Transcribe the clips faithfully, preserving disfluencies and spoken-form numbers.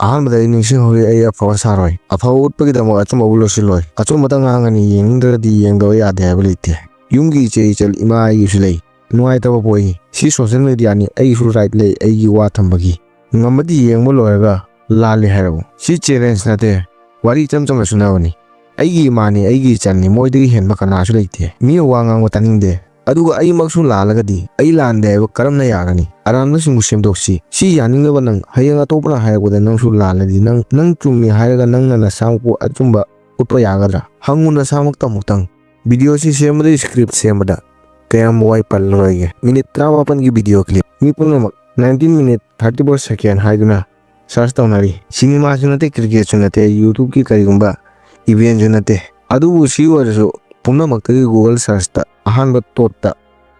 ꯑꯍꯥꯟꯕꯗ ꯑꯩ ꯅꯤꯡꯁꯤꯡꯍꯧꯔꯤ, ꯑꯩ ꯑꯐꯕ ꯁꯥꯔꯣꯏ꯫ ꯑꯐꯕ ꯎꯠꯄꯒꯤꯗꯃꯛ ꯑꯆꯨꯝꯕꯕꯨ ꯂꯣꯠꯁꯤꯜꯂꯣꯏ꯫ ꯑꯆꯨꯝꯕꯇ ꯉꯥꯡꯒꯅꯤ, ꯌꯦꯡꯅꯤꯡꯗ꯭ꯔꯒꯗꯤ ꯌꯦꯡꯗꯕ ꯌꯥꯗꯦ ꯍꯥꯏꯕ ꯂꯩꯇꯦ꯫ ꯌꯨꯝꯒꯤ ꯏꯆꯦ ꯏꯆꯜ ꯏꯃꯥ ꯑꯩꯒꯤꯁꯨ ꯂꯩ꯫ ꯅꯨꯡꯉꯥꯏꯇꯕ ꯄꯣꯛꯏ꯫ ꯁꯤ social mediaꯅꯤ, ꯑꯩꯒꯤꯁꯨ right ꯂꯩ ꯑꯩꯒꯤ ꯋꯥ ꯊꯝꯕꯒꯤ꯫ ꯉꯝꯃꯗꯤ ꯌꯦꯡꯕ ꯂꯣꯏꯔꯒ ꯂꯥꯜꯂꯦ ꯍꯥꯏꯔꯛꯎ꯫ ꯁꯤ challenge ꯅꯠꯇꯦ, ꯋꯥꯔꯤ ꯏꯆꯝ ꯆꯝꯅ ꯁꯨꯅꯕꯅꯤ꯫ ꯑꯩꯒꯤ ꯏꯃꯥꯅꯤ, ꯑꯩꯒꯤ ꯏꯆꯟꯅꯤ, ꯃꯣꯏꯗꯒꯤ ꯍꯦꯟꯕ ꯀꯅꯥꯁꯨ ꯂꯩꯇꯦ꯫ ꯃꯤꯅ ꯋꯥ ꯉꯥꯡꯕ ꯇꯥꯅꯤꯡꯗꯦ꯫ ꯑꯗꯨꯒ ꯑꯩꯃꯛꯁꯨ ꯂꯥꯜꯂꯒꯗꯤ ꯑꯩ ꯂꯥꯟꯗꯦ ꯍꯥꯏꯕ ꯀꯔꯝꯅ ꯌꯥꯒꯅꯤ? ꯑꯔꯥꯟꯕꯁꯤꯡꯕꯨ ꯁꯦꯝꯗꯣꯛꯁꯤ꯫ ꯁꯤ ꯌꯥꯅꯤꯡꯗꯕ ꯅꯪ, ꯍꯌꯦꯡ ꯑꯇꯣꯞꯄꯅ ꯍꯥꯏꯔꯛꯄꯗ ꯅꯪꯁꯨ ꯂꯥꯜꯂꯗꯤ ꯅꯪ, ꯅꯪ ꯆꯨꯝꯃꯤ ꯍꯥꯏꯔꯒ ꯅꯪꯅ ꯅꯁꯥꯃꯛꯄꯨ ꯑꯆꯨꯝꯕ ꯎꯠꯄ ꯌꯥꯒꯗ꯭ꯔꯥ? ꯍꯪꯉꯨ ꯅꯁꯥꯃꯛꯇ ꯑꯃꯨꯛꯇꯪ꯫ Videoꯁꯤ ꯁꯦꯝꯕꯗ, script ꯁꯦꯝꯕꯗ ꯀꯌꯥꯝ ꯋꯥꯏ ꯄꯜꯂꯔꯣꯏꯒꯦ꯫ Minute ꯇꯔꯥꯃꯥꯄꯟꯒꯤ video clip꯫ ꯃꯤ ꯄꯨꯝꯅꯃꯛ nineteen minute thirty-four second ꯍꯥꯏꯗꯨꯅ search ꯇꯧꯅꯔꯤ꯫ ꯁꯤꯅꯦꯃꯥꯁꯨ ꯅꯠꯇꯦ, cricketꯁꯨ ꯅꯠꯇꯦ, YouTubeꯀꯤ ꯀꯔꯤꯒꯨꯝꯕ eventꯁꯨ ꯅꯠꯇꯦ꯫ ꯑꯗꯨꯕꯨ ꯁꯤ ꯑꯣꯏꯔꯁꯨ ꯄꯨꯝꯅꯃꯛꯇꯒꯤ Google searchꯇ ꯑꯍꯥꯟꯕ ꯇꯣꯠꯇ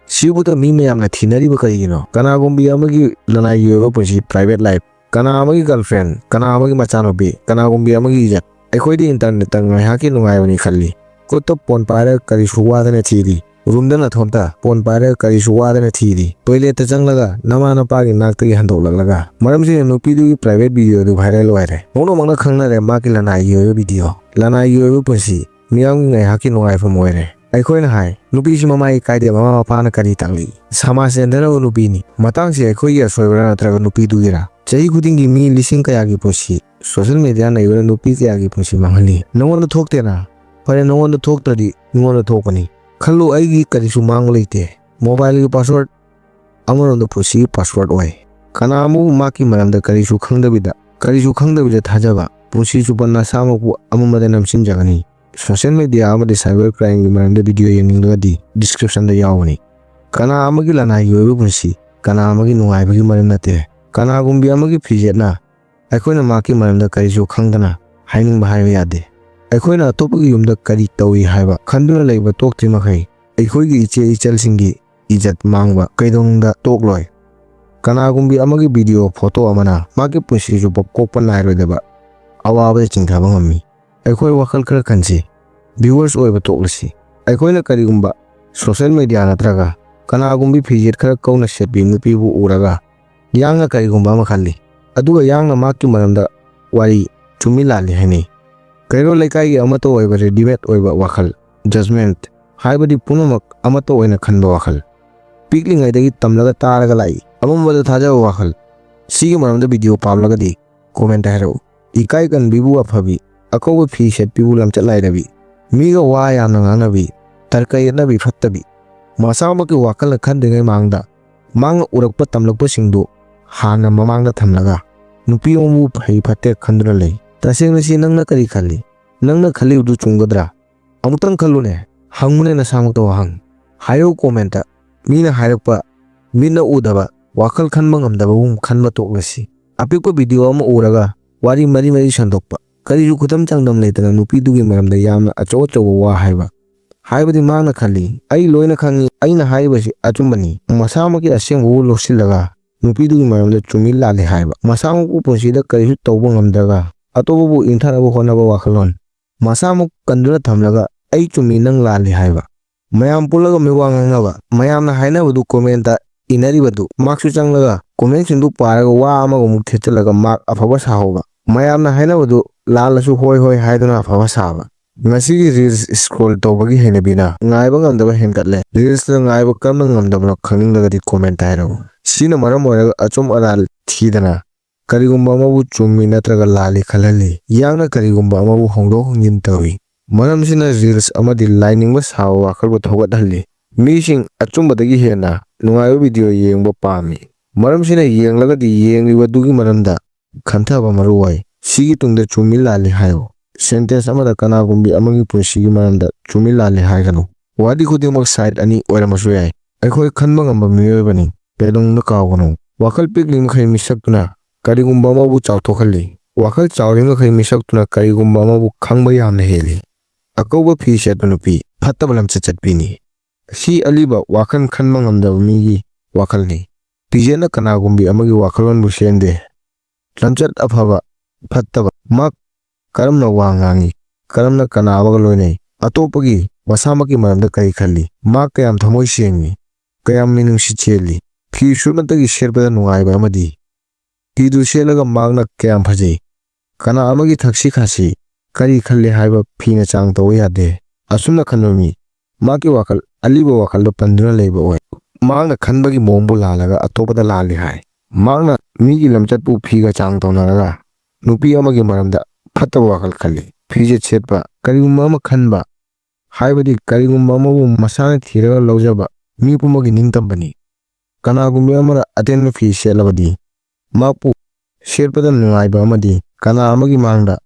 ꯁꯤꯕꯨꯗ ꯃꯤ ꯃꯌꯥꯝꯅ ꯊꯤꯅꯔꯤꯕ ꯀꯔꯤꯒꯤꯅꯣ? ꯀꯅꯥꯒꯨꯝꯕꯤ ꯑꯃꯒꯤ ꯂꯅꯥꯏꯒꯤ ꯑꯣꯏꯕ ꯄꯨꯟꯁꯤ, private life, ꯀꯅꯥ ꯑꯃꯒꯤ girlfriend, ꯀꯅꯥ ꯑꯃꯒꯤ ꯃꯆꯥꯅꯨꯄꯤ, ꯀꯅꯥꯒꯨꯝꯕꯤ ꯑꯃꯒꯤ ꯏꯖꯠ꯫ ꯑꯩꯈꯣꯏꯗꯤ internetꯇ ꯉꯥꯏꯍꯥꯛꯀꯤ ꯅꯨꯡꯉꯥꯏꯕꯅꯤ ꯈꯜꯂꯤ꯫ ꯈꯨꯠꯇ phone ꯄꯥꯏꯔꯒ ꯀꯔꯤꯁꯨ ꯋꯥꯗꯅ ꯊꯤꯔꯤ꯫ Roomꯗ ꯅꯊꯣꯟꯇ phone ꯄꯥꯏꯔꯒ ꯀꯔꯤꯁꯨ ꯋꯥꯗꯅ ꯊꯤꯔꯤ꯫ Toiletꯇ ꯆꯪꯂꯒ ꯅꯃꯥ ꯅꯄꯥꯒꯤ ꯅꯥꯛꯇꯒꯤ ꯍꯟꯗꯣꯛꯂꯛꯂꯒ꯫ ꯃꯔꯝꯁꯤꯅ ꯅꯨꯄꯤꯗꯨꯒꯤ private videoꯗꯨ viral ꯑꯣꯏꯔꯦ꯫ ꯄꯨꯝꯅꯃꯛꯅ ꯈꯪꯅꯔꯦ ꯃꯥꯒꯤ ꯂꯅꯥꯏꯒꯤ ꯑꯣꯏꯕ video, ꯂꯅꯥꯏꯒꯤ ꯑꯣꯏꯕ ꯄꯨꯟꯁꯤ, ꯃꯤꯌꯥꯝꯒꯤ ꯉꯥꯏꯍꯥꯛꯀꯤ ꯅꯨꯡꯉꯥꯏꯐꯝ ꯑꯣꯏꯔꯦ꯫ ꯑꯩꯈꯣꯏꯅ ꯍꯥꯏ, ꯅꯨꯄꯤꯁꯤ ꯃꯃꯥ ꯏꯀꯥꯏꯗꯦ, ꯃꯃꯥ ꯃꯄꯥꯅ ꯀꯔꯤ ꯇꯥꯛꯂꯤ? ꯁꯃꯥꯖ ꯆꯦꯟꯗꯅꯕ ꯅꯨꯄꯤꯅꯤ꯫ ꯃꯇꯥꯡꯁꯤ ꯑꯩꯈꯣꯏꯒꯤ ꯑꯁꯣꯏꯕꯔꯥ ꯅꯠꯇ꯭ꯔꯒ ꯅꯨꯄꯤꯗꯨꯒꯤꯔꯥ? ꯆꯍꯤ ꯈꯨꯗꯤꯡꯒꯤ ꯃꯤ ꯂꯤꯁꯤꯡ ꯀꯌꯥꯒꯤ ꯄꯨꯟꯁꯤ social media ꯅꯩꯕꯅ ꯅꯨꯄꯤ ꯀꯌꯥꯒꯤ ꯄꯨꯟꯁꯤ ꯃꯥꯡꯍꯜꯂꯤ꯫ ꯅꯉꯣꯟꯗ ꯊꯣꯛꯇꯦꯅ? ꯐꯔꯦ, ꯅꯉꯣꯟꯗ ꯊꯣꯛꯇ꯭ꯔꯗꯤ ꯃꯤꯉꯣꯟꯗ ꯊꯣꯛꯄꯅꯤ꯫ ꯈꯜꯂꯨ, ꯑꯩꯒꯤ ꯀꯔꯤꯁꯨ ꯃꯥꯡꯕ ꯂꯩꯇꯦ꯫ Mobileꯒꯤ password ꯑꯃꯔꯣꯝꯗ ꯄꯨꯟꯁꯤꯒꯤ password ꯑꯣꯏ꯫ ꯀꯅꯥ ꯑꯃꯕꯨ ꯃꯍꯥꯛꯀꯤ ꯃꯔꯝꯗ ꯀꯔꯤꯁꯨ ꯈꯪꯗꯕꯤꯗ, ꯀꯔꯤꯁꯨ ꯈꯪꯗꯕꯤꯗ ꯊꯥꯖꯕ, ꯄꯨꯟꯁꯤ ꯆꯨꯞꯄ ꯅꯁꯥꯃꯛꯄꯨ ꯑꯃꯃꯗ ꯅꯝꯁꯤꯟꯖꯒꯅꯤ꯫ Social media ꯑꯃꯗꯤ cyber crimeꯒꯤ ꯃꯔꯝꯗ video ꯌꯦꯡꯅꯤꯡꯂꯒꯗꯤ descriptionꯗ ꯌꯥꯎꯕꯅꯤ꯫ ꯀꯅꯥ ꯑꯃꯒꯤ ꯂꯅꯥꯏꯒꯤ ꯑꯣꯏꯕ ꯄꯨꯟꯁꯤ ꯀꯅꯥ ꯑꯃꯒꯤ ꯅꯨꯡꯉꯥꯏꯕꯒꯤ ꯃꯔꯝ ꯅꯠꯇꯦ꯫ ꯀꯅꯥꯒꯨꯝꯕꯤ ꯑꯃꯒꯤ ꯐꯤꯖꯦꯠꯅ ꯑꯩꯈꯣꯏꯅ ꯃꯍꯥꯛꯀꯤ ꯃꯔꯝꯗ ꯀꯔꯤꯁꯨ ꯈꯪꯗꯅ ꯍꯥꯏꯅꯤꯡꯕ ꯍꯥꯏꯕ ꯌꯥꯗꯦ꯫ ꯑꯩꯈꯣꯏꯅ ꯑꯇꯣꯞꯄꯒꯤ ꯌꯨꯝꯗ ꯀꯔꯤ ꯇꯧꯏ ꯍꯥꯏꯕ ꯈꯟꯗꯨꯅ ꯂꯩꯕ ꯇꯣꯛꯇ꯭ꯔꯤ ꯃꯈꯩ, ꯑꯩꯈꯣꯏꯒꯤ ꯏꯆꯦ ꯏꯆꯜꯁꯤꯡꯒꯤ ꯏꯖꯠ ꯃꯥꯡꯕ ꯀꯩꯗꯧꯅꯨꯡꯗ ꯇꯣꯛꯂꯣꯏ꯫ ꯀꯅꯥꯒꯨꯝꯕꯤ ꯑꯃꯒꯤ video, photo ꯑꯃꯅ ꯃꯍꯥꯛꯀꯤ ꯄꯨꯟꯁꯤ ꯆꯨꯞꯄ ꯀꯣꯛꯄ ꯅꯥꯏꯔꯣꯏꯗꯕ ꯑꯋꯥꯕꯗ ꯆꯤꯡꯊꯕ ꯉꯝꯃꯤ꯫ ꯑꯩꯈꯣꯏ ꯋꯥꯈꯜ ꯈꯔ ꯈꯟꯁꯤ꯫ Viewers ꯑꯣꯏꯕ ꯇꯣꯛꯂꯁꯤ꯫ ꯑꯩꯈꯣꯏꯅ ꯀꯔꯤꯒꯨꯝꯕ social media ꯅꯠꯇ꯭ꯔꯒ ꯀꯅꯥꯒꯨꯝꯕꯤ ꯐꯤꯖꯦꯠ ꯈꯔ ꯀꯧꯅ ꯁꯦꯠꯄꯤ ꯅꯨꯄꯤꯕꯨ ꯎꯔꯒ ꯌꯥꯡꯅ ꯀꯔꯤꯒꯨꯝꯕ ꯑꯃ ꯈꯜꯂꯤ꯫ ꯑꯗꯨꯒ ꯌꯥꯡꯅ ꯃꯍꯥꯛꯀꯤ ꯃꯔꯝꯗ ꯋꯥꯔꯤ ꯆꯨꯝꯃꯤ ꯂꯥꯜꯂꯤ ꯍꯥꯏꯅꯩ꯫ ꯀꯩꯔꯣꯜ ꯂꯩꯀꯥꯏꯒꯤ ꯑꯃꯠꯇ ꯑꯣꯏꯕ readymade ꯑꯣꯏꯕ ꯋꯥꯈꯜ, judgement, ꯍꯥꯏꯕꯗꯤ ꯄꯨꯝꯅꯃꯛ ꯑꯃꯠꯇ ꯑꯣꯏꯅ ꯈꯟꯕ ꯋꯥꯈꯜ꯫ ꯄꯤꯛꯂꯤꯉꯩꯗꯒꯤ ꯇꯝꯂꯒ ꯇꯥꯔꯒ ꯂꯥꯛꯏ꯫ ꯑꯃꯝꯕꯗ ꯊꯥꯖꯕ ꯋꯥꯈꯜ꯫ ꯁꯤꯒꯤ ꯃꯔꯝꯗ video ꯄꯥꯝꯂꯒꯗꯤ comment ꯍꯥꯏꯔꯛꯎ꯫ ꯏꯀꯥꯏ ꯀꯟꯕꯤꯕꯨ ꯑꯐꯕꯤ, ꯑꯀꯧꯕ ꯐꯤ ꯁꯦꯠꯄꯤꯕꯨ ꯂꯝꯆꯠ ꯅꯥꯏꯗꯕꯤ, ꯃꯤꯒ ꯋꯥ ꯌꯥꯝꯅ ꯉꯥꯡꯅꯕꯤ, ꯇꯔꯀ ꯌꯦꯠꯅꯕꯤ ꯐꯠꯇꯕꯤ, ꯃꯁꯥꯃꯛꯀꯤ ꯋꯥꯈꯜꯅ ꯈꯟꯗ꯭ꯔꯤꯉꯩ ꯃꯥꯡꯗ ꯃꯥꯡꯅ ꯎꯔꯛꯄ ꯇꯝꯂꯛꯄꯁꯤꯡꯗꯨ ꯍꯥꯟꯅ ꯃꯃꯥꯡꯗ ꯊꯝꯂꯒ ꯅꯨꯄꯤ ꯑꯃꯕꯨ ꯐꯩ ꯐꯠꯇꯦ ꯈꯟꯗꯨꯅ ꯂꯩ꯫ ꯇꯁꯦꯡꯅ ꯁꯤ ꯅꯪꯅ ꯀꯔꯤ ꯈꯜꯂꯤ? ꯅꯪꯅ ꯈꯜꯂꯤꯕꯗꯨ ꯆꯨꯝꯒꯗ꯭ꯔꯥ? ꯑꯃꯨꯛꯇꯪ ꯈꯜꯂꯨꯅꯦ, ꯍꯪꯉꯨꯅꯦ ꯅꯁꯥꯃꯛꯇ ꯋꯥꯍꯪ꯫ ꯍꯥꯏꯔꯛꯎ comment꯫ ꯃꯤꯅ ꯍꯥꯏꯔꯛꯄ, ꯃꯤꯠꯅ ꯎꯗꯕ, ꯋꯥꯈꯜ ꯈꯟꯕ ꯉꯝꯗꯕꯒꯨꯝ ꯈꯟꯕ ꯇꯣꯛꯂꯁꯤ꯫ ꯑꯄꯤꯛꯄ video ꯑꯃ ꯎꯔꯒ ꯋꯥꯔꯤ ꯃꯔꯤ ꯃꯔꯤ ꯁꯟꯗꯣꯛꯄ, ꯀꯔꯤꯁꯨ ꯈꯨꯗꯝ ꯆꯥꯡꯗꯝ ꯂꯩꯇꯅ ꯅꯨꯄꯤꯗꯨꯒꯤ ꯃꯔꯝꯗ ꯌꯥꯝꯅ ꯑꯆꯧ ꯑꯆꯧꯕ ꯋꯥ ꯍꯥꯏꯕ꯫ ꯍꯥꯏꯕꯗꯤ ꯃꯍꯥꯛꯅ ꯈꯜꯂꯤ, "ꯑꯩ ꯂꯣꯏꯅ ꯈꯪꯏ, ꯑꯩꯅ ꯍꯥꯏꯔꯤꯕꯁꯤ ꯑꯆꯨꯝꯕꯅꯤ"꯫ ꯃꯁꯥꯃꯛꯀꯤ ꯑꯁꯦꯡꯕꯕꯨ ꯂꯧꯁꯤꯜꯂꯒ ꯅꯨꯄꯤꯗꯨꯒꯤ ꯃꯔꯝꯗ ꯆꯨꯝꯃꯤ ꯂꯥꯜꯂꯤ ꯍꯥꯏꯕ꯫ ꯃꯁꯥꯃꯛꯄꯨ ꯄꯨꯟꯁꯤꯗ ꯀꯔꯤꯁꯨ ꯇꯧꯕ ꯉꯝꯗ꯭ꯔꯒ ꯑꯇꯣꯞꯄꯕꯨ ꯏꯟꯊꯅꯕ ꯍꯣꯠꯅꯕ ꯋꯥꯈꯜꯂꯣꯟ꯫ ꯃꯁꯥꯃꯛ ꯀꯟꯗꯨꯅ ꯊꯝꯂꯒ "ꯑꯩ ꯆꯨꯝꯃꯤ, ꯅꯪ ꯂꯥꯜꯂꯤ" ꯍꯥꯏꯕ꯫ ꯃꯌꯥꯝ ꯄꯨꯜꯂꯒ ꯃꯤꯋꯥ ꯉꯥꯡꯅꯕ, ꯃꯌꯥꯝꯅ ꯍꯥꯏꯅꯕꯗꯨ comment ꯏꯅꯔꯤꯕꯗꯨ ꯃꯍꯥꯛꯁꯨ ꯆꯪꯂꯒ commentꯁꯤꯡꯗꯨ ꯄꯥꯔꯒ ꯋꯥ ꯑꯃꯒ ꯑꯃꯨꯛ ꯊꯦꯠꯆꯜꯂꯒ ꯃꯍꯥꯛ ꯑꯐꯕ ꯁꯥꯍꯧꯕ꯫ ꯃꯌꯥꯝꯅ ꯍꯥꯏꯅꯕꯗꯨ ꯂꯥꯜꯂꯁꯨ ꯍꯣꯏ ꯍꯣꯏ ꯍꯥꯏꯗꯨꯅ ꯑꯐꯕ ꯁꯥꯕ꯫ ꯉꯁꯤꯒꯤ reels scroll ꯇꯧꯕꯒꯤ ꯍꯩꯅꯕꯤꯅ ꯉꯥꯏꯕ ꯉꯝꯗꯕ ꯍꯦꯟꯒꯠꯂꯦ꯫ Reelsꯇ ꯉꯥꯏꯕ ꯀꯔꯝꯅ ꯉꯝꯗꯕꯅꯣ ꯈꯪꯅꯤꯡꯂꯒꯗꯤ comment ꯍꯥꯏꯔꯛꯎ꯫ ꯁꯤꯅ ꯃꯔꯝ ꯑꯣꯏꯔꯒ ꯑꯆꯨꯝ ꯑꯔꯥꯟ ꯊꯤꯗꯅ ꯀꯔꯤꯒꯨꯝꯕ ꯑꯃꯕꯨ ꯆꯨꯝꯃꯤ ꯅꯠꯇ꯭ꯔꯒ ꯂꯥꯜꯂꯤ ꯈꯜꯍꯜꯂꯤ꯫ ꯌꯥꯡꯅ ꯀꯔꯤꯒꯨꯝꯕ ꯑꯃꯕꯨ ꯍꯣꯡꯗꯣꯛ ꯍꯣꯡꯖꯤꯟ ꯇꯧꯏ꯫ ꯃꯔꯝꯁꯤꯅ reels ꯑꯃꯗꯤ ꯂꯥꯏꯅꯤꯡꯕ ꯁꯥꯕ ꯋꯥꯈꯜꯕꯨ ꯊꯧꯒꯠꯍꯜꯂꯤ꯫ ꯃꯤꯁꯤꯡ ꯑꯆꯨꯝꯕꯗꯒꯤ ꯍꯦꯟꯅ ꯅꯨꯡꯉꯥꯏꯕ video ꯌꯦꯡꯕ ꯄꯥꯝꯃꯤ꯫ ꯃꯔꯝꯁꯤꯅ ꯌꯦꯡꯂꯒꯗꯤ ꯌꯦꯡꯂꯤꯕꯗꯨꯒꯤ ꯃꯔꯝꯗ ꯈꯟꯊꯕ ꯃꯔꯨ ꯑꯣꯏ꯫ ꯁꯤꯒꯤ ꯇꯨꯡꯗ ꯆꯨꯝꯃꯤ ꯂꯥꯜꯂꯤ ꯍꯥꯏꯌꯨ꯫ Sentence ꯑꯃꯗ ꯀꯅꯥꯒꯨꯝꯕꯤ ꯑꯃꯒꯤ ꯄꯨꯟꯁꯤꯒꯤ ꯃꯔꯝꯗ ꯆꯨꯝꯃꯤ ꯂꯥꯜꯂꯤ ꯍꯥꯏꯒꯅꯨ꯫ ꯋꯥꯔꯤ ꯈꯨꯗꯤꯡꯃꯛ side ꯑꯅꯤ ꯑꯣꯏꯔꯝꯕꯁꯨ ꯌꯥꯏ꯫ ꯑꯩꯈꯣꯏ ꯈꯟꯕ ꯉꯝꯕ ꯃꯤꯑꯣꯏꯕꯅꯤ꯫ ꯀꯩꯗꯧꯅꯨꯡꯗ ꯀꯥꯎꯒꯅꯨ꯫ ꯋꯥꯈꯜ ꯄꯤꯛꯂꯤ ꯃꯈꯩ ꯃꯤꯁꯛꯇꯨꯅ ꯀꯔꯤꯒꯨꯝꯕ ꯑꯃꯕꯨ ꯆꯥꯎꯊꯣꯛꯍꯜꯂꯤ꯫ ꯋꯥꯈꯜ ꯆꯥꯎꯔꯤ ꯃꯈꯩ ꯃꯤꯁꯛꯇꯨꯅ ꯀꯔꯤꯒꯨꯝꯕ ꯑꯃꯕꯨ ꯈꯪꯕ ꯌꯥꯝꯅ ꯍꯦꯜꯂꯤ꯫ ꯑꯀꯧꯕ ꯐꯤ ꯁꯦꯠꯄ ꯅꯨꯄꯤ ꯐꯠꯇꯕ ꯂꯝꯆꯠ ꯆꯠꯄꯤꯅꯤ꯫ ꯁꯤ ꯑꯂꯤꯕ ꯋꯥꯈꯜ ꯈꯟꯕ ꯉꯝꯗꯕ ꯃꯤꯒꯤ ꯋꯥꯈꯜꯅꯤ꯫ ꯄꯤꯖꯦꯠꯅ ꯀꯅꯥꯒꯨꯝꯕꯤ ꯑꯃꯒꯤ ꯋꯥꯈꯜꯂꯣꯟꯕꯨ ꯁꯦꯝꯗꯦ꯫ ꯂꯝꯆꯠ ꯑꯐꯕ, ꯐꯠꯇꯕ, ꯃꯍꯥꯛ ꯀꯔꯝꯅ ꯋꯥ ꯉꯥꯡꯏ, ꯀꯔꯝꯅ ꯀꯅꯥ ꯑꯃꯒ ꯂꯣꯏꯅꯩ, ꯑꯇꯣꯞꯄꯒꯤ, ꯃꯁꯥꯃꯛꯀꯤ ꯃꯔꯝꯗ ꯀꯔꯤ ꯈꯜꯂꯤ, ꯃꯍꯥꯛ ꯀꯌꯥꯝ ꯊꯃꯣꯏ ꯁꯦꯡꯏ, ꯀꯌꯥꯝ ꯃꯤꯅꯨꯡꯁꯤ ꯆꯦꯜꯂꯤ, ꯐꯤ ꯁꯨꯞꯅꯇꯒꯤ ꯁꯦꯠꯄꯗ ꯅꯨꯡꯉꯥꯏꯕ ꯑꯃꯗꯤ ꯐꯤꯗꯨ ꯁꯦꯠꯂꯒ ꯃꯍꯥꯛꯅ ꯀꯌꯥꯝ ꯐꯖꯩ꯫ ꯀꯅꯥ ꯑꯃꯒꯤ ꯊꯛꯁꯤ ꯈꯥꯁꯤ, ꯀꯔꯤ ꯈꯜꯂꯤ ꯍꯥꯏꯕ ꯐꯤꯅ ꯆꯥꯡ ꯇꯧꯕ ꯌꯥꯗꯦ꯫ ꯑꯁꯨꯝꯅ ꯈꯟꯕ ꯃꯤ, ꯃꯍꯥꯛꯀꯤ ꯋꯥꯈꯜ ꯑꯂꯤꯕ ꯋꯥꯈꯜꯗ ꯄꯟꯗꯨꯅ ꯂꯩꯕ ꯑꯣꯏ꯫ ꯃꯍꯥꯛꯅ ꯈꯟꯕꯒꯤ ꯃꯑꯣꯡꯕꯨ ꯂꯥꯜꯂꯒ ꯑꯇꯣꯞꯄꯗ ꯂꯥꯜꯂꯤ ꯍꯥꯏ꯫ ꯃꯍꯥꯛꯅ ꯃꯤꯒꯤ ꯂꯝꯆꯠꯄꯨ ꯐꯤꯒ ꯆꯥꯡ ꯇꯧꯅꯔꯒ ꯅꯨꯄꯤ ꯑꯃꯒꯤ ꯃꯔꯝꯗ ꯐꯠꯇꯕ ꯋꯥꯈꯜ ꯈꯜꯂꯤ꯫ ꯐꯤꯖꯦꯠ ꯁꯦꯠꯄ, ꯀꯔꯤꯒꯨꯝꯕ ꯑꯃ ꯈꯟꯕ, ꯍꯥꯏꯕꯗꯤ ꯀꯔꯤꯒꯨꯝꯕ ꯑꯃꯕꯨ ꯃꯁꯥꯅ ꯊꯤꯔꯒ ꯂꯧꯖꯕ ꯃꯤ ꯄꯨꯝꯕꯒꯤ ꯅꯤꯡꯇꯝꯕꯅꯤ꯫ ꯀꯅꯥꯒꯨꯝꯕ ꯑꯃꯅ ꯑꯇꯦꯟꯕ ꯐꯤ ꯁꯦꯠꯂꯕꯗꯤ ꯃꯍꯥꯛꯄꯨ ꯁꯦꯠꯄꯗ ꯅꯨꯡꯉꯥꯏꯕ ꯑꯃꯗꯤ ꯀꯅꯥ ꯑꯃꯒꯤ ꯃꯥꯡꯗ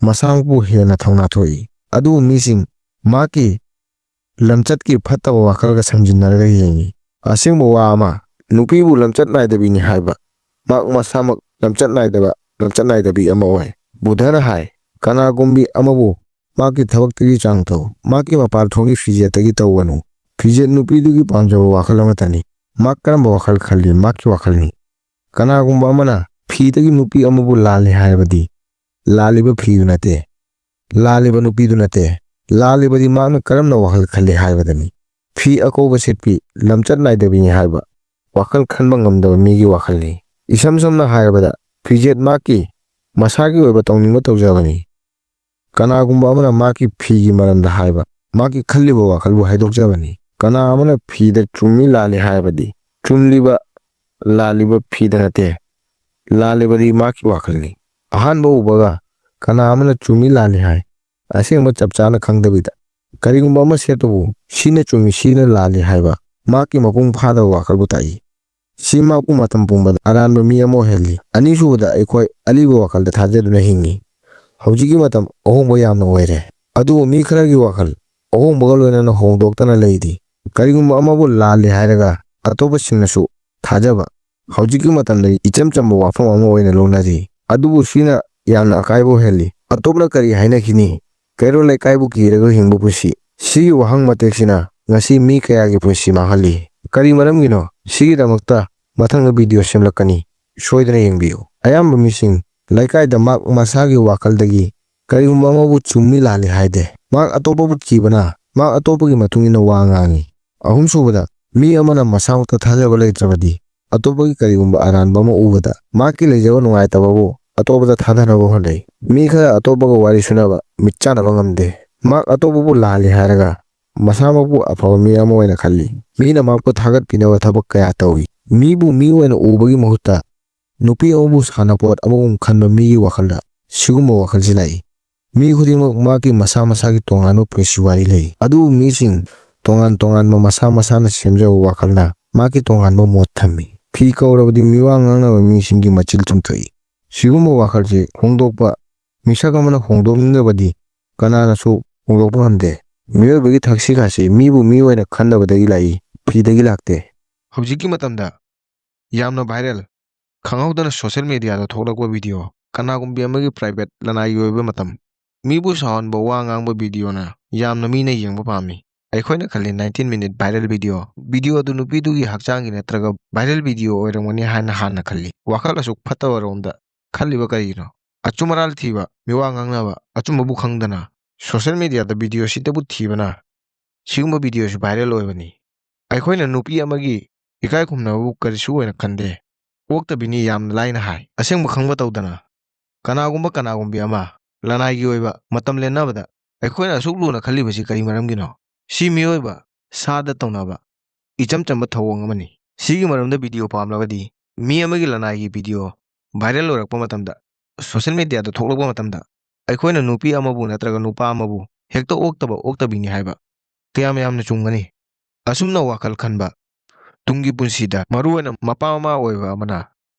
ꯃꯁꯥꯃꯛꯄꯨ ꯍꯦꯟꯅ ꯊꯧꯅꯥ ꯊꯣꯛꯏ꯫ ꯑꯗꯨꯕꯨ ꯃꯤꯁꯤꯡ ꯃꯍꯥꯛꯀꯤ ꯂꯝꯆꯠꯀꯤ ꯐꯠꯇꯕ ꯋꯥꯈꯜꯒ ꯁꯝꯖꯤꯟꯅꯔꯒ ꯌꯦꯡꯏ꯫ ꯑꯁꯦꯡꯕ ꯋꯥ ꯑꯃ, ꯅꯨꯄꯤꯕꯨ ꯂꯝꯆꯠ ꯅꯥꯏꯗꯕꯤꯅꯤ ꯍꯥꯏꯕ, ꯃꯍꯥꯛ ꯃꯁꯥꯃꯛ ꯂꯝꯆꯠ ꯅꯥꯏꯗꯕ, ꯂꯝꯆꯠ ꯅꯥꯏꯗꯕꯤ ꯑꯃ ꯑꯣꯏ꯫ ꯕꯨꯙꯅ ꯍꯥꯏ, ꯀꯅꯥꯒꯨꯝꯕꯤ ꯑꯃꯕꯨ ꯃꯍꯥꯛꯀꯤ ꯊꯕꯛꯇꯒꯤ ꯆꯥꯡ ꯇꯧ, ꯃꯍꯥꯛꯀꯤ ꯃꯄꯥꯟ ꯊꯣꯡꯒꯤ ꯐꯤꯖꯦꯠꯇꯒꯤ ꯇꯧꯒꯅꯨ꯫ ꯐꯤꯖꯦꯠ ꯅꯨꯄꯤꯗꯨꯒꯤ ꯄꯥꯝꯖꯕ ꯋꯥꯈꯜ ꯑꯃꯠꯇꯅꯤ꯫ ꯃꯍꯥꯛ ꯀꯔꯝꯕ ꯋꯥꯈꯜ ꯈꯜꯂꯤ, ꯃꯍꯥꯛꯀꯤ ꯋꯥꯈꯜꯅꯤ꯫ ꯀꯅꯥꯒꯨꯝꯕ ꯑꯃꯅ ꯐꯤꯗꯒꯤ ꯅꯨꯄꯤ ꯑꯃꯕꯨ ꯂꯥꯜꯂꯤ ꯍꯥꯏꯔꯕꯗꯤ, ꯂꯥꯜꯂꯤꯕ ꯐꯤꯗꯨ ꯅꯠꯇꯦ, ꯂꯥꯜꯂꯤꯕ ꯅꯨꯄꯤꯗꯨ ꯅꯠꯇꯦ, ꯂꯥꯜꯂꯤꯕꯗꯤ ꯃꯍꯥꯛꯅ ꯀꯔꯝꯅ ꯋꯥꯈꯜ ꯈꯜꯂꯤ ꯍꯥꯏꯕꯗꯅꯤ꯫ ꯐꯤ ꯑꯀꯧꯕ ꯁꯦꯠꯄꯤ, ꯂꯝꯆꯠ ꯅꯥꯏꯗꯕꯤꯅꯤ ꯍꯥꯏꯕ ꯋꯥꯈꯜ ꯈꯟꯕ ꯉꯝꯗꯕ ꯃꯤꯒꯤ ꯋꯥꯈꯜꯅꯤ꯫ ꯏꯁꯝ ꯁꯝꯅ ꯍꯥꯏꯔꯕꯗ, ꯐꯤꯖꯦꯠ ꯃꯍꯥꯛꯀꯤ ꯃꯁꯥꯒꯤ ꯑꯣꯏꯕ ꯇꯧꯅꯤꯡꯕ ꯇꯧꯖꯕꯅꯤ꯫ ꯀꯅꯥꯒꯨꯝꯕ ꯑꯃꯅ ꯃꯍꯥꯛꯀꯤ ꯐꯤꯒꯤ ꯃꯔꯝꯗ ꯍꯥꯏꯕ, ꯃꯍꯥꯛꯀꯤ ꯈꯜꯂꯤꯕ ꯋꯥꯈꯜꯕꯨ ꯍꯥꯏꯗꯣꯛꯆꯕꯅꯤ꯫ ꯀꯅꯥ ꯑꯃꯅ ꯐꯤꯗ ꯆꯨꯝꯃꯤ ꯂꯥꯜꯂꯤ ꯍꯥꯏꯔꯕꯗꯤ, ꯆꯨꯝꯂꯤꯕ ꯂꯥꯜꯂꯤꯕ ꯐꯤꯗ ꯅꯠꯇꯦ, ꯂꯥꯜꯂꯤꯕꯗꯤ ꯃꯍꯥꯛꯀꯤ ꯋꯥꯈꯜꯅꯤ꯫ ꯑꯍꯥꯟꯕ ꯎꯕꯒ ꯀꯅꯥ ꯑꯃꯅ ꯆꯨꯝꯃꯤ ꯂꯥꯜꯂꯤ ꯍꯥꯏ, ꯑꯁꯦꯡꯕ ꯆꯞ ꯆꯥꯅ ꯈꯪꯗꯕꯤꯗ ꯀꯔꯤꯒꯨꯝꯕ ꯑꯃ ꯁꯦꯠꯄꯕꯨ ꯁꯤꯅ ꯆꯨꯝꯃꯤ, ꯁꯤꯅ ꯂꯥꯜꯂꯤ ꯍꯥꯏꯕ ꯃꯍꯥꯛꯀꯤ ꯃꯄꯨꯡ ꯐꯥꯗꯕ ꯋꯥꯈꯜꯕꯨ ꯇꯥꯛꯏ꯫ ꯁꯤ ꯃꯍꯥꯛꯄꯨ ꯃꯇꯝ ꯄꯨꯝꯕꯗ ꯑꯔꯥꯟꯕ ꯃꯤ ꯑꯃ ꯑꯣꯏꯍꯜꯂꯤ꯫ ꯑꯅꯤꯁꯨꯕꯗ, ꯑꯩꯈꯣꯏ ꯑꯂꯤꯕ ꯋꯥꯈꯜꯗ ꯊꯥꯖꯗꯨꯅ ꯍꯤꯡꯏ꯫ ꯍꯧꯖꯤꯛꯀꯤ ꯃꯇꯝ ꯑꯍꯣꯡꯕ ꯌꯥꯝꯅ ꯑꯣꯏꯔꯦ, ꯑꯗꯨꯕꯨ ꯃꯤ ꯈꯔꯒꯤ ꯋꯥꯈꯜ ꯑꯍꯣꯡꯕꯒ ꯂꯣꯏꯅꯅ ꯍꯣꯡꯗꯣꯛꯇꯅ ꯂꯩꯔꯤ꯫ ꯀꯔꯤꯒꯨꯝꯕ ꯑꯃꯕꯨ ꯂꯥꯜꯂꯤ ꯍꯥꯏꯔꯒ ꯑꯇꯣꯞꯄꯁꯤꯡꯅꯁꯨ ꯊꯥꯖꯕ ꯍꯧꯖꯤꯛꯀꯤ ꯃꯇꯝꯗ ꯏꯆꯝ ꯆꯝꯕ ꯋꯥꯐꯝ ꯑꯃ ꯑꯣꯏꯅ ꯂꯧꯅꯔꯤ꯫ ꯑꯗꯨꯕꯨ ꯁꯤꯅ ꯌꯥꯝꯅ ꯑꯀꯥꯏꯕ ꯑꯣꯏꯍꯜꯂꯤ꯫ ꯑꯇꯣꯞꯅ ꯀꯔꯤ ꯍꯥꯏꯅꯈꯤꯅꯤ? ꯀꯩꯔꯣꯜ ꯂꯩꯀꯥꯏꯕꯨ ꯀꯤꯔꯒ ꯍꯤꯡꯕ ꯄꯨꯟꯁꯤ꯫ ꯁꯤꯒꯤ ꯋꯥꯍꯪ ꯃꯇꯦꯛꯁꯤꯅ ꯉꯁꯤ ꯃꯤ ꯀꯌꯥꯒꯤ ꯄꯨꯟꯁꯤ ꯃꯥꯡꯍꯜꯂꯤ꯫ ꯀꯔꯤ ꯃꯔꯝꯒꯤꯅꯣ? ꯁꯤꯒꯤꯗꯃꯛꯇ ꯃꯊꯪꯗ ꯚꯤꯗꯤꯑꯣ ꯁꯦꯝꯂꯛꯀꯅꯤ꯫ ꯁꯣꯏꯗꯅ ꯌꯦꯡꯕꯤꯌꯨ꯫ ꯑꯌꯥꯝꯕ ꯃꯤꯁꯤꯡ ꯂꯩꯀꯥꯏꯗ ꯃꯍꯥꯛ ꯃꯁꯥꯒꯤ ꯋꯥꯈꯜꯗꯒꯤ ꯀꯔꯤꯒꯨꯝꯕ ꯑꯃꯕꯨ ꯆꯨꯝꯃꯤ ꯂꯥꯜꯂꯤ ꯍꯥꯏꯗꯦ꯫ ꯃꯍꯥꯛ ꯑꯇꯣꯞꯄꯕꯨ ꯀꯤꯕꯅ ꯃꯍꯥꯛ ꯑꯇꯣꯞꯄꯒꯤ ꯃꯇꯨꯡ ꯏꯟꯅ ꯋꯥ ꯉꯥꯡꯏ꯫ ꯑꯍꯨꯝꯁꯨꯕꯗ, ꯃꯤ ꯑꯃꯅ ꯃꯁꯥꯃꯛꯇ ꯊꯥꯖꯕ ꯂꯩꯇ꯭ꯔꯕꯗꯤ ꯑꯇꯣꯞꯄꯒꯤ ꯀꯔꯤꯒꯨꯝꯕ ꯑꯔꯥꯟꯕ ꯑꯃ ꯎꯕꯗ ꯃꯍꯥꯛꯀꯤ ꯂꯩꯖꯕ ꯅꯨꯡꯉꯥꯏꯇꯕꯕꯨ ꯑꯇꯣꯞꯄꯗ ꯊꯥꯗꯅꯕ ꯍꯣꯠꯅꯩ꯫ ꯃꯤ ꯈꯔ ꯑꯇꯣꯞꯄꯒ ꯋꯥꯔꯤ ꯁꯨꯅꯕ ꯃꯤꯠ ꯆꯥꯅꯕ ꯉꯝꯗꯦ꯫ ꯃꯍꯥꯛ ꯑꯇꯣꯞꯄꯕꯨ ꯂꯥꯜꯂꯤ ꯍꯥꯏꯔꯒ ꯃꯁꯥꯃꯛꯄꯨ ꯑꯐꯕ ꯃꯤ ꯑꯃ ꯑꯣꯏꯅ ꯈꯜꯂꯤ꯫ ꯃꯤꯅ ꯃꯍꯥꯛꯄꯨ ꯊꯥꯒꯠꯄꯤꯅꯕ ꯊꯕꯛ ꯀꯌꯥ ꯇꯧꯏ꯫ ꯃꯤꯕꯨ ꯃꯤ ꯑꯣꯏꯅ ꯎꯕꯒꯤ ꯃꯍꯨꯠꯇ ꯅꯨꯄꯤ ꯑꯃꯕꯨ ꯁꯥꯟꯅꯄꯣꯠ ꯑꯃꯒꯨꯝ ꯈꯟꯕ ꯃꯤꯒꯤ ꯋꯥꯈꯜꯗ ꯁꯤꯒꯨꯝꯕ ꯋꯥꯈꯜꯁꯤ ꯂꯥꯛꯏ꯫ ꯃꯤ ꯈꯨꯗꯤꯡꯃꯛ ꯃꯍꯥꯛꯀꯤ ꯃꯁꯥ ꯃꯁꯥꯒꯤ ꯇꯣꯉꯥꯟꯕ ꯄꯨꯟꯁꯤ ꯋꯥꯔꯤ ꯂꯩ꯫ ꯑꯗꯨꯕꯨ ꯃꯤꯁꯤꯡ ꯇꯣꯉꯥꯟ ꯇꯣꯉꯥꯟꯕ ꯃꯁꯥ ꯃꯁꯥꯅ ꯁꯦꯝꯖꯕ ꯋꯥꯈꯜꯅ ꯃꯍꯥꯛꯀꯤ ꯇꯣꯉꯥꯟꯕ ꯃꯣꯠ ꯊꯝꯃꯤ꯫ ꯐꯤ ꯀꯧꯔꯕꯗꯤ ꯃꯤꯋꯥ ꯉꯥꯡꯅꯕ ꯃꯤꯁꯤꯡꯒꯤ ꯃꯆꯤꯜ ꯆꯨꯝꯊꯣꯛꯏ꯫ ꯁꯤꯒꯨꯝꯕ ꯋꯥꯈꯜꯁꯤ ꯍꯣꯡꯗꯣꯛꯄ, ꯃꯤꯁꯛ ꯑꯃꯅ ꯍꯣꯡꯗꯣꯛꯅꯤꯡꯗꯕꯗꯤ ꯀꯅꯥꯅꯁꯨ ꯍꯣꯡꯗꯣꯛꯄ ꯉꯝꯗꯦ꯫ ꯃꯤꯑꯣꯏꯕꯒꯤ ꯊꯛꯁꯤ ꯈꯥꯁꯤ ꯃꯤꯕꯨ ꯃꯤ ꯑꯣꯏꯅ ꯈꯟꯅꯕꯗꯒꯤ ꯂꯥꯛꯏ, ꯐꯤꯗꯒꯤ ꯂꯥꯛꯇꯦ꯫ ꯍꯧꯖꯤꯛꯀꯤ ꯃꯇꯝꯗ ꯌꯥꯝꯅ viral, ꯈꯪꯍꯧꯗꯅ social mediaꯗ ꯊꯣꯛꯂꯛꯄ video, ꯀꯅꯥꯒꯨꯝꯕꯤ ꯑꯃꯒꯤ private ꯂꯅꯥꯏꯒꯤ ꯑꯣꯏꯕ ꯃꯇꯝ, ꯃꯤꯕꯨ ꯁꯥꯎꯍꯟꯕ ꯋꯥ ꯉꯥꯡꯕ videoꯅ ꯌꯥꯝꯅ ꯃꯤꯅ ꯌꯦꯡꯕ ꯄꯥꯝꯃꯤ꯫ ꯑꯩꯈꯣꯏꯅ ꯈꯜꯂꯤ nineteen minute viral video, video ꯑꯗꯨ ꯅꯨꯄꯤꯗꯨꯒꯤ ꯍꯛꯆꯥꯡꯒꯤ ꯅꯠꯇ꯭ꯔꯒ viral video ꯑꯣꯏꯔꯝꯒꯅꯤ ꯍꯥꯏꯅ ꯍꯥꯟꯅ ꯈꯜꯂꯤ꯫ ꯋꯥꯈꯜ ꯑꯁꯨꯛ ꯐꯠꯇꯕ ꯔꯣꯝꯗ ꯈꯜꯂꯤꯕ ꯀꯔꯤꯒꯤꯅꯣ? ꯑꯆꯨꯝ ꯑꯔꯥꯜ ꯊꯤꯕ, ꯃꯤꯋꯥ ꯉꯥꯡꯅꯕ, ꯑꯆꯨꯝꯕꯕꯨ ꯈꯪꯗꯅ social mediaꯗ video ꯁꯤꯇꯕꯨ ꯊꯤꯕꯅ ꯁꯤꯒꯨꯝꯕ videoꯁꯤ viral ꯑꯣꯏꯕꯅꯤ꯫ ꯑꯩꯈꯣꯏꯅ ꯅꯨꯄꯤ ꯑꯃꯒꯤ ꯏꯀꯥꯏ ꯈꯨꯝꯅꯕꯕꯨ ꯀꯔꯤꯁꯨ ꯑꯣꯏꯅ ꯈꯟꯗꯦ꯫ ꯑꯣꯛꯇꯕꯤꯅꯤ ꯌꯥꯝꯅ ꯂꯥꯏꯅ ꯍꯥꯏ꯫ ꯑꯁꯦꯡꯕ ꯈꯪꯕ ꯇꯧꯗꯅ ꯀꯅꯥꯒꯨꯝꯕ ꯀꯅꯥꯒꯨꯝꯕꯤ ꯑꯃ ꯂꯅꯥꯏꯒꯤ ꯑꯣꯏꯕ ꯃꯇꯝ ꯂꯦꯟꯅꯕꯗ ꯑꯩꯈꯣꯏꯅ ꯑꯁꯨꯛ ꯂꯨꯅ ꯈꯜꯂꯤꯕꯁꯤ ꯀꯔꯤ ꯃꯔꯝꯒꯤꯅꯣ? ꯁꯤ ꯃꯤꯑꯣꯏꯕ ꯁꯥꯗ ꯇꯧꯅꯕ ꯏꯆꯝ ꯆꯝꯕ ꯊꯧꯑꯣꯡ ꯑꯃꯅꯤ꯫ ꯁꯤꯒꯤ ꯃꯔꯝꯗ video ꯄꯥꯝꯂꯕꯗꯤ ꯃꯤ ꯑꯃꯒꯤ ꯂꯅꯥꯏꯒꯤ video viral ꯑꯣꯏꯔꯛꯄ ꯃꯇꯝꯗ, social mediaꯗ ꯊꯣꯛꯂꯛꯄ ꯃꯇꯝꯗ ꯑꯩꯈꯣꯏꯅ ꯅꯨꯄꯤ ꯑꯃꯕꯨ ꯅꯠꯇ꯭ꯔꯒ ꯅꯨꯄꯥ ꯑꯃꯕꯨ ꯍꯦꯛꯇ ꯑꯣꯛꯇꯕ ꯑꯣꯛꯇꯕꯤꯅꯤ ꯍꯥꯏꯕ ꯀꯌꯥꯝ ꯌꯥꯝꯅ ꯆꯨꯝꯒꯅꯤ? ꯑꯁꯨꯝꯅ ꯋꯥꯈꯜ ꯈꯟꯕ ꯇꯨꯡꯒꯤ ꯄꯨꯟꯁꯤꯗ ꯃꯔꯨꯑꯣꯏꯅ ꯃꯄꯥ ꯃꯃꯥ ꯑꯣꯏꯕ ꯑꯃꯅ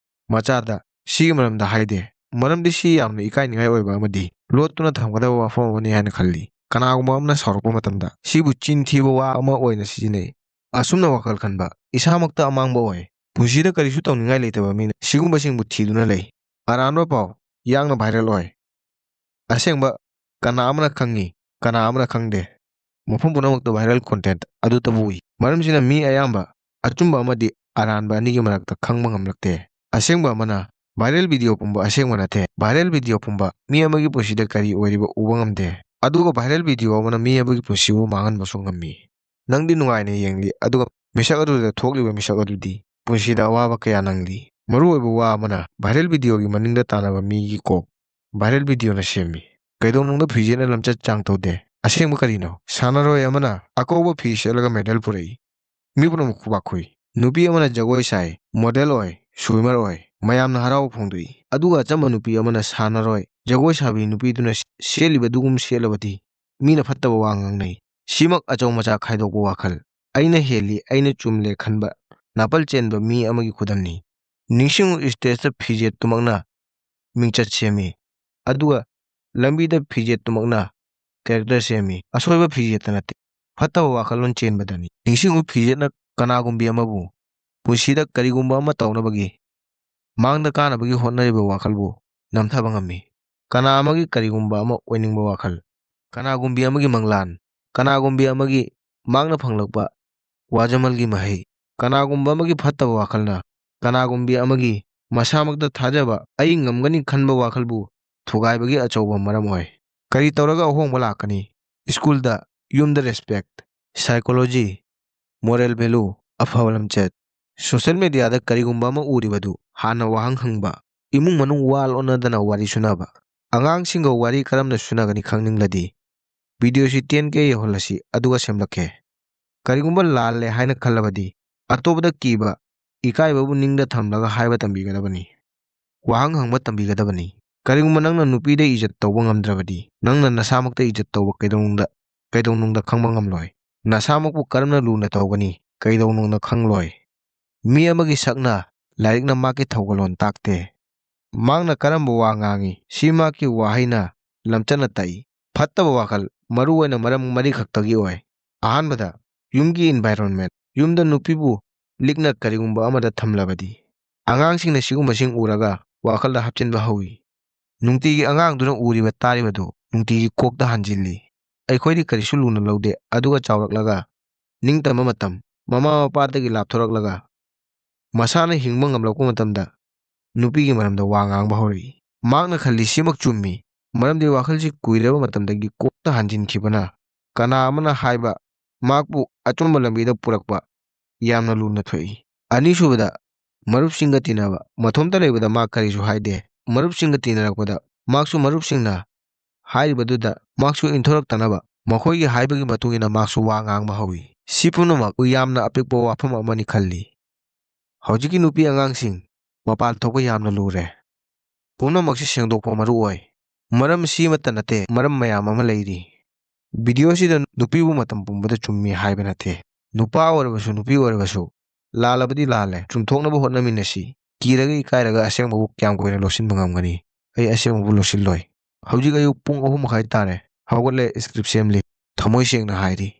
ꯃꯆꯥꯗ ꯁꯤꯒꯤ ꯃꯔꯝꯗ ꯍꯥꯏꯗꯦ꯫ ꯃꯔꯝꯗꯤ ꯁꯤ ꯌꯥꯝꯅ ꯏꯀꯥꯏꯅꯤꯡꯉꯥꯏ ꯑꯣꯏꯕ ꯑꯃꯗꯤ ꯂꯣꯠꯇꯨꯅ ꯊꯝꯒꯗꯕ ꯋꯥꯐꯝ ꯑꯃꯅꯤ ꯍꯥꯏꯅ ꯈꯜꯂꯤ꯫ ꯀꯅꯥꯒꯨꯝꯕ ꯑꯃꯅ ꯁꯥꯎꯔꯛꯄ ꯃꯇꯝꯗ ꯁꯤꯕꯨ ꯆꯤꯟ ꯊꯤꯕ ꯋꯥ ꯑꯃ ꯑꯣꯏꯅ ꯁꯤꯖꯤꯟꯅꯩ꯫ ꯑꯁꯨꯝꯅ ꯋꯥꯈꯜ ꯈꯟꯕ ꯏꯁꯥꯃꯛꯇ ꯑꯃꯥꯡꯕ ꯑꯣꯏ꯫ ꯄꯨꯟꯁꯤꯗ ꯀꯔꯤꯁꯨ ꯇꯧꯅꯤꯡꯉꯥꯏ ꯂꯩꯇꯕ ꯃꯤꯅ ꯁꯤꯒꯨꯝꯕꯁꯤꯡꯕꯨ ꯊꯤꯗꯨꯅ ꯂꯩ꯫ ꯑꯔꯥꯟꯕ ꯄꯥꯎ ꯌꯥꯡꯅ viral ꯑꯣꯏ꯫ ꯑꯁꯦꯡꯕ ꯀꯅꯥ ꯑꯃꯅ ꯈꯪꯉꯤ, ꯀꯅꯥ ꯑꯃꯅ ꯈꯪꯗꯦ꯫ ꯃꯐꯝ ꯄꯨꯝꯅꯃꯛꯇ viral content ꯑꯗꯨꯇꯕꯨ ꯎꯏ꯫ ꯃꯔꯝꯁꯤꯅ ꯃꯤ ꯑꯌꯥꯝꯕ ꯑꯆꯨꯝꯕ ꯑꯃꯗꯤ ꯑꯔꯥꯟꯕ ꯑꯅꯤꯒꯤ ꯃꯔꯛꯇ ꯈꯪꯕ ꯉꯝꯂꯛꯇꯦ꯫ ꯑꯁꯦꯡꯕ ꯑꯃꯅ viral video ꯄꯨꯝꯕ ꯑꯁꯦꯡꯕ ꯅꯠꯇꯦ꯫ Viral video ꯄꯨꯝꯕ ꯃꯤ ꯑꯃꯒꯤ ꯄꯨꯟꯁꯤꯗ ꯀꯔꯤ ꯑꯣꯏꯔꯤꯕ ꯎꯕ ꯉꯝꯗꯦ꯫ ꯑꯗꯨꯒ viral video ꯑꯃꯅ ꯃꯤ ꯑꯃꯒꯤ ꯄꯨꯟꯁꯤꯕꯨ ꯃꯥꯡꯍꯟꯕꯁꯨ ꯉꯝꯃꯤ꯫ ꯅꯪꯗꯤ ꯅꯨꯡꯉꯥꯏꯅ ꯌꯦꯡꯂꯤ, ꯑꯗꯨꯒ ꯃꯤꯁꯛ ꯑꯗꯨꯗ ꯊꯣꯛꯂꯤꯕ ꯃꯤꯁꯛ ꯑꯗꯨꯗꯤ ꯄꯨꯟꯁꯤꯗ ꯑꯋꯥꯕ ꯀꯌꯥ ꯅꯪꯂꯤ꯫ ꯃꯔꯨꯑꯣꯏꯕ ꯋꯥ ꯑꯃꯅ, viral videoꯒꯤ ꯃꯅꯤꯡꯗ ꯇꯥꯟꯅꯕ ꯃꯤꯒꯤ ꯀꯣꯛ viral videoꯅ ꯁꯦꯝꯃꯤ꯫ ꯀꯩꯗꯧꯅꯨꯡꯗ ꯐꯤꯖꯦꯠꯅ ꯂꯝꯆꯠ ꯆꯥꯡ ꯇꯧꯗꯦ꯫ ꯑꯁꯦꯡꯕ ꯀꯔꯤꯅꯣ? ꯁꯥꯟꯅꯔꯣꯏ ꯑꯃꯅ ꯑꯀꯧꯕ ꯐꯤ ꯁꯦꯠꯂꯒ medal ꯄꯨꯔꯛꯏ꯫ ꯃꯤ ꯄꯨꯝꯅꯃꯛ ꯈꯨꯕꯥꯛ ꯈꯨꯏ꯫ ꯅꯨꯄꯤ ꯑꯃꯅ ꯖꯒꯣꯏ ꯁꯥꯏ, model ꯑꯣꯏ, swimmer ꯑꯣꯏ, ꯃꯌꯥꯝꯅ ꯍꯔꯥꯎꯕ ꯐꯣꯡꯗꯣꯛꯏ꯫ ꯑꯗꯨꯒ ꯑꯆꯝꯕ ꯅꯨꯄꯤ ꯑꯃꯅ ꯁꯥꯟꯅꯔꯣꯏ, ꯖꯒꯣꯏ ꯁꯥꯕꯤ ꯅꯨꯄꯤꯗꯨꯅ ꯁꯦꯠꯂꯤꯕꯗꯨꯒꯨꯝ ꯁꯦꯠꯂꯕꯗꯤ ꯃꯤꯅ ꯐꯠꯇꯕ ꯋꯥ ꯉꯥꯡꯅꯩ꯫ ꯁꯤꯃꯛ ꯑꯆꯧ ꯃꯆꯥ ꯈꯥꯏꯗꯣꯛꯄ ꯋꯥꯈꯜ, ꯑꯩꯅ ꯍꯦꯜꯂꯤ, ꯑꯩꯅ ꯆꯨꯝꯂꯦ ꯈꯟꯕ, ꯅꯥꯄꯜ ꯆꯦꯟꯕ ꯃꯤ ꯑꯃꯒꯤ ꯈꯨꯗꯝꯅꯤ꯫ ꯅꯤꯡꯁꯤꯡꯉꯨ, stageꯇ ꯐꯤꯖꯦꯠꯇꯨꯃꯛꯅ ꯃꯤꯡꯆꯠ ꯁꯦꯝꯃꯤ, ꯑꯗꯨꯒ ꯂꯝꯕꯤꯗ ꯐꯤꯖꯦꯠꯇꯨꯃꯛꯅ character ꯁꯦꯝꯃꯤ, ꯑꯁꯣꯏꯕ ꯐꯤꯖꯦꯠꯇ ꯅꯠꯇꯦ, ꯐꯠꯇꯕ ꯋꯥꯈꯜꯂꯣꯟ ꯆꯦꯟꯕꯗꯅꯤ꯫ ꯅꯤꯡꯁꯤꯡꯉꯨ, ꯐꯤꯖꯦꯠꯅ ꯀꯅꯥꯒꯨꯝꯕꯤ ꯑꯃꯕꯨ ꯄꯨꯟꯁꯤꯗ ꯀꯔꯤꯒꯨꯝꯕ ꯑꯃ ꯇꯧꯅꯕꯒꯤ, ꯃꯥꯡꯗ ꯀꯥꯅꯕꯒꯤ ꯍꯣꯠꯅꯔꯤꯕ ꯋꯥꯈꯜꯕꯨ ꯅꯝꯊꯕ ꯉꯝꯃꯤ꯫ ꯀꯅꯥ ꯑꯃꯒꯤ ꯀꯔꯤꯒꯨꯝꯕ ꯑꯃ ꯑꯣꯏꯅꯤꯡꯕ ꯋꯥꯈꯜ, ꯀꯅꯥꯒꯨꯝꯕꯤ ꯑꯃꯒꯤ ꯃꯪꯂꯥꯟ, ꯀꯅꯥꯒꯨꯝꯕꯤ ꯑꯃꯒꯤ ꯃꯥꯡꯅ ꯐꯪꯂꯛꯄ ꯋꯥꯖꯃꯜꯒꯤ ꯃꯍꯩ, ꯀꯅꯥꯒꯨꯝꯕ ꯑꯃꯒꯤ ꯐꯠꯇꯕ ꯋꯥꯈꯜꯅ ꯀꯅꯥꯒꯨꯝꯕꯤ ꯑꯃꯒꯤ ꯃꯁꯥꯃꯛꯇ ꯊꯥꯖꯕ, "ꯑꯩ ꯉꯝꯒꯅꯤ" ꯈꯟꯕ ꯋꯥꯈꯜꯕꯨ ꯊꯨꯒꯥꯏꯕꯒꯤ ꯑꯆꯧꯕ ꯃꯔꯝ ꯑꯣꯏ꯫ ꯀꯔꯤ ꯇꯧꯔꯒ ꯑꯍꯣꯡꯕ ꯂꯥꯛꯀꯅꯤ? ꯁ꯭ꯀꯨꯜꯗ, ꯌꯨꯝꯗ respect, psychology, moral value, ꯑꯐꯕ ꯂꯝꯆꯠ꯫ Social mediaꯗ ꯀꯔꯤꯒꯨꯝꯕ ꯑꯃ ꯎꯔꯤꯕꯗꯨ ꯍꯥꯟꯅ ꯋꯥꯍꯪ ꯍꯪꯕ, ꯏꯃꯨꯡ ꯃꯅꯨꯡ ꯋꯥ ꯂꯣꯠꯅꯗꯅ ꯋꯥꯔꯤ ꯁꯨꯅꯕ꯫ ꯑꯉꯥꯡꯁꯤꯡꯒ ꯋꯥꯔꯤ ꯀꯔꯝꯅ ꯁꯨꯅꯒꯅꯤ ꯈꯪꯅꯤꯡꯂꯗꯤ, videoꯁꯤ ten K ꯌꯧꯍꯜꯂꯁꯤ, ꯑꯗꯨꯒ ꯁꯦꯝꯂꯛꯀꯦ꯫ ꯀꯔꯤꯒꯨꯝꯕ ꯂꯥꯜꯂꯦ ꯍꯥꯏꯅ ꯈꯜꯂꯕꯗꯤ, ꯑꯇꯣꯞꯄꯗ ꯀꯤꯕ, ꯏꯀꯥꯏꯕꯕꯨ ꯅꯤꯡꯗ ꯊꯝꯂꯒ ꯍꯥꯏꯕ ꯇꯝꯕꯤꯒꯗꯕꯅꯤ꯫ ꯋꯥꯍꯪ ꯍꯪꯕ ꯇꯝꯕꯤꯒꯗꯕꯅꯤ꯫ ꯀꯔꯤꯒꯨꯝꯕ ꯅꯪꯅ ꯅꯨꯄꯤꯗ ꯏꯖꯠ ꯇꯧꯕ ꯉꯝꯗ꯭ꯔꯕꯗꯤ, ꯅꯪꯅ ꯅꯁꯥꯃꯛꯇ ꯏꯖꯠ ꯇꯧꯕ ꯀꯩꯗꯧꯅꯨꯡꯗ, ꯀꯩꯗꯧꯅꯨꯡꯗ ꯈꯪꯕ ꯉꯝꯂꯣꯏ꯫ ꯅꯁꯥꯃꯛꯄꯨ ꯀꯔꯝꯅ ꯂꯨꯅ ꯇꯧꯒꯅꯤ, ꯀꯩꯗꯧꯅꯨꯡꯗ ꯈꯪꯂꯣꯏ꯫ ꯃꯤ ꯑꯃꯒꯤ ꯁꯛꯅ, ꯂꯥꯏꯔꯤꯛꯅ ꯃꯍꯥꯛꯀꯤ ꯊꯧꯒꯜꯂꯣꯟ ꯇꯥꯛꯇꯦ꯫ ꯃꯍꯥꯛꯅ ꯀꯔꯝꯕ ꯋꯥ ꯉꯥꯡꯏ, ꯁꯤ ꯃꯍꯥꯛꯀꯤ ꯋꯥꯍꯩꯅ, ꯂꯝꯆꯠꯅ ꯇꯥꯛꯏ꯫ ꯐꯠꯇꯕ ꯋꯥꯈꯜ ꯃꯔꯨꯑꯣꯏꯅ ꯃꯔꯝ ꯃꯔꯤ ꯈꯛꯇꯒꯤ ꯑꯣꯏ꯫ ꯑꯍꯥꯟꯕꯗ, ꯌꯨꯝꯒꯤ environment꯫ ꯌꯨꯝꯗ ꯅꯨꯄꯤꯕꯨ ꯂꯤꯛꯅ ꯀꯔꯤꯒꯨꯝꯕ ꯑꯃꯗ ꯊꯝꯂꯕꯗꯤ, ꯑꯉꯥꯡꯁꯤꯡꯅ ꯁꯤꯒꯨꯝꯕꯁꯤꯡ ꯎꯔꯒ ꯋꯥꯈꯜꯗ ꯍꯥꯞꯆꯤꯟꯕ ꯍꯧꯏ꯫ ꯅꯨꯡꯇꯤꯒꯤ ꯑꯉꯥꯡꯗꯨꯅ ꯎꯔꯤꯕ ꯇꯥꯔꯤꯕꯗꯨ ꯅꯨꯡꯇꯤꯒꯤ ꯀꯣꯛꯇ ꯍꯥꯟꯖꯤꯜꯂꯤ꯫ ꯑꯩꯈꯣꯏꯗꯤ ꯀꯔꯤꯁꯨ ꯂꯨꯅ ꯂꯧꯗꯦ, ꯑꯗꯨꯒ ꯆꯥꯎꯔꯛꯂꯒ ꯅꯤꯡꯇꯝꯕ ꯃꯇꯝ, ꯃꯃꯥ ꯃꯄꯥꯗꯒꯤ ꯂꯥꯞꯊꯣꯔꯛꯂꯒ ꯃꯁꯥꯅ ꯍꯤꯡꯕ ꯉꯝꯂꯛꯄ ꯃꯇꯝꯗ ꯅꯨꯄꯤꯒꯤ ꯃꯔꯝꯗ ꯋꯥ ꯉꯥꯡꯕ ꯍꯧꯔꯛꯏ꯫ ꯃꯍꯥꯛꯅ ꯈꯜꯂꯤ ꯁꯤꯃꯛ ꯆꯨꯝꯃꯤ, ꯃꯔꯝꯗꯤ ꯋꯥꯈꯜꯁꯤ ꯀꯨꯏꯔꯕ ꯃꯇꯝꯗꯒꯤ ꯀꯣꯛꯇ ꯍꯥꯟꯖꯤꯟꯈꯤꯕꯅ ꯀꯅꯥ ꯑꯃꯅ ꯍꯥꯏꯕ ꯃꯍꯥꯛꯄꯨ ꯑꯆꯨꯝꯕ ꯂꯝꯕꯤꯗ ꯄꯨꯔꯛꯄ ꯌꯥꯝꯅ ꯂꯨꯅ ꯊꯣꯛꯏ꯫ ꯑꯅꯤꯁꯨꯕꯗ, ꯃꯔꯨꯞꯁꯤꯡꯒ ꯇꯤꯟꯅꯕ꯫ ꯃꯊꯣꯝꯇ ꯂꯩꯕꯗ ꯃꯍꯥꯛ ꯀꯔꯤꯁꯨ ꯍꯥꯏꯗꯦ꯫ ꯃꯔꯨꯞꯁꯤꯡꯒ ꯇꯤꯟꯅꯔꯛꯄꯗ ꯃꯍꯥꯛꯁꯨ ꯃꯔꯨꯞꯁꯤꯡꯅ ꯍꯥꯏꯔꯤꯕꯗꯨꯗ ꯃꯍꯥꯛꯁꯨ ꯏꯟꯊꯣꯔꯛꯇꯅꯕ ꯃꯈꯣꯏꯒꯤ ꯍꯥꯏꯕꯒꯤ ꯃꯇꯨꯡ ꯏꯟꯅ ꯃꯍꯥꯛꯁꯨ ꯋꯥ ꯉꯥꯡꯕ ꯍꯧꯏ꯫ ꯁꯤ ꯄꯨꯝꯅꯃꯛ ꯌꯥꯝꯅ ꯑꯄꯤꯛꯄ ꯋꯥꯐꯝ ꯑꯃꯅꯤ ꯈꯜꯂꯤ꯫ ꯍꯧꯖꯤꯛꯀꯤ ꯅꯨꯄꯤ ꯑꯉꯥꯡꯁꯤꯡ ꯃꯄꯥꯟ ꯊꯣꯛꯄ ꯌꯥꯝꯅ ꯂꯨꯔꯦ꯫ ꯄꯨꯝꯅꯃꯛꯁꯤ ꯁꯦꯡꯗꯣꯛꯄ ꯃꯔꯨ ꯑꯣꯏ꯫ ꯃꯔꯝ ꯁꯤꯃꯠꯇ ꯅꯠꯇꯦ, ꯃꯔꯝ ꯃꯌꯥꯝ ꯑꯃ ꯂꯩꯔꯤ꯫ ꯚꯤꯗꯤꯑꯣꯁꯤꯗ ꯅꯨꯄꯤꯕꯨ ꯃꯇꯝ ꯄꯨꯝꯕꯗ ꯆꯨꯝꯃꯤ ꯍꯥꯏꯕ ꯅꯠꯇꯦ꯫ ꯅꯨꯄꯥ ꯑꯣꯏꯔꯕꯁꯨ ꯅꯨꯄꯤ ꯑꯣꯏꯔꯕꯁꯨ ꯂꯥꯜꯂꯕꯗꯤ ꯂꯥꯜꯂꯦ, ꯆꯨꯝꯊꯣꯛꯅꯕ ꯍꯣꯠꯅꯃꯤꯟꯅꯁꯤ꯫ ꯀꯤꯔꯒ ꯏꯀꯥꯏꯔꯒ ꯑꯁꯦꯡꯕꯕꯨ ꯀꯌꯥꯝ ꯀꯨꯏꯅ ꯂꯣꯠꯁꯤꯟꯕ ꯉꯝꯒꯅꯤ? ꯑꯩ ꯑꯁꯦꯡꯕꯕꯨ ꯂꯣꯠꯁꯤꯜꯂꯣꯏ꯫ ꯍꯧꯖꯤꯛ ꯑꯌꯨꯛ ꯄꯨꯡ ꯑꯍꯨꯝ ꯃꯈꯥꯏ ꯇꯥꯔꯦ꯫ ꯍꯧꯒꯠꯂꯦ, ꯁ꯭ꯀ꯭ꯔꯤꯞ ꯁꯦꯝꯂꯤ꯫ ꯊꯃꯣꯏ ꯁꯦꯡꯅ ꯍꯥꯏꯔꯤ꯫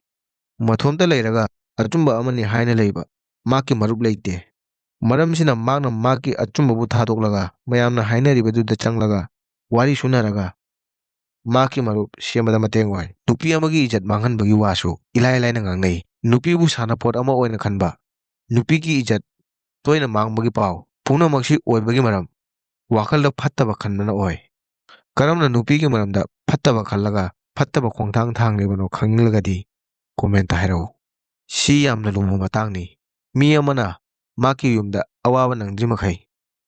ꯃꯊꯣꯝꯇ ꯂꯩꯔꯒ ꯑꯆꯨꯝꯕ ꯑꯃꯅꯤ ꯍꯥꯏꯅ ꯂꯩꯕ ꯃꯍꯥꯛꯀꯤ ꯃꯔꯨꯞ ꯂꯩꯇꯦ꯫ ꯃꯔꯝꯁꯤꯅ ꯃꯍꯥꯛꯅ ꯃꯍꯥꯛꯀꯤ ꯑꯆꯨꯝꯕꯕꯨ ꯊꯥꯗꯣꯛꯂꯒ ꯃꯌꯥꯝꯅ ꯍꯥꯏꯅꯔꯤꯕꯗꯨꯗ ꯆꯪꯂꯒ ꯋꯥꯔꯤ ꯁꯨꯅꯔꯒ ꯃꯍꯥꯛꯀꯤ ꯃꯔꯨꯞ ꯁꯦꯝꯕꯗ ꯃꯇꯦꯡ ꯑꯣꯏ꯫ ꯅꯨꯄꯤ ꯑꯃꯒꯤ ꯏꯖꯠ ꯃꯥꯡꯍꯟꯕꯒꯤ ꯋꯥꯁꯨ ꯏꯂꯥꯏ ꯂꯥꯏꯅ ꯉꯥꯡꯅꯩ꯫ ꯅꯨꯄꯤꯕꯨ ꯁꯥꯟꯅꯄꯣꯠ ꯑꯃ ꯑꯣꯏꯅ ꯈꯟꯕ, ꯅꯨꯄꯤꯒꯤ ꯏꯖꯠ ꯇꯣꯏꯅ ꯃꯥꯡꯕꯒꯤ ꯄꯥꯎ ꯄꯨꯝꯅꯃꯛꯁꯤ ꯑꯣꯏꯕꯒꯤ ꯃꯔꯝ ꯋꯥꯈꯜꯗ ꯐꯠꯇꯕ ꯈꯟꯕꯅ ꯑꯣꯏ꯫ ꯀꯔꯝꯅ ꯅꯨꯄꯤꯒꯤ ꯃꯔꯝꯗ ꯐꯠꯇꯕ ꯈꯜꯂꯒ ꯐꯠꯇꯕ ꯈꯣꯡꯊꯥꯡ ꯊꯥꯡꯂꯤꯕꯅꯣ ꯈꯪꯅꯤꯡꯂꯒꯗꯤ ꯀꯣꯃꯦꯟꯇ ꯍꯥꯏꯔꯛꯎ꯫ ꯁꯤ ꯌꯥꯝꯅ ꯂꯨꯕ ꯃꯇꯥꯡꯅꯤ꯫ ꯃꯤ ꯑꯃꯅ ꯃꯍꯥꯛꯀꯤ ꯌꯨꯝꯗ ꯑꯋꯥꯕ ꯅꯪꯗ꯭ꯔꯤ ꯃꯈꯩ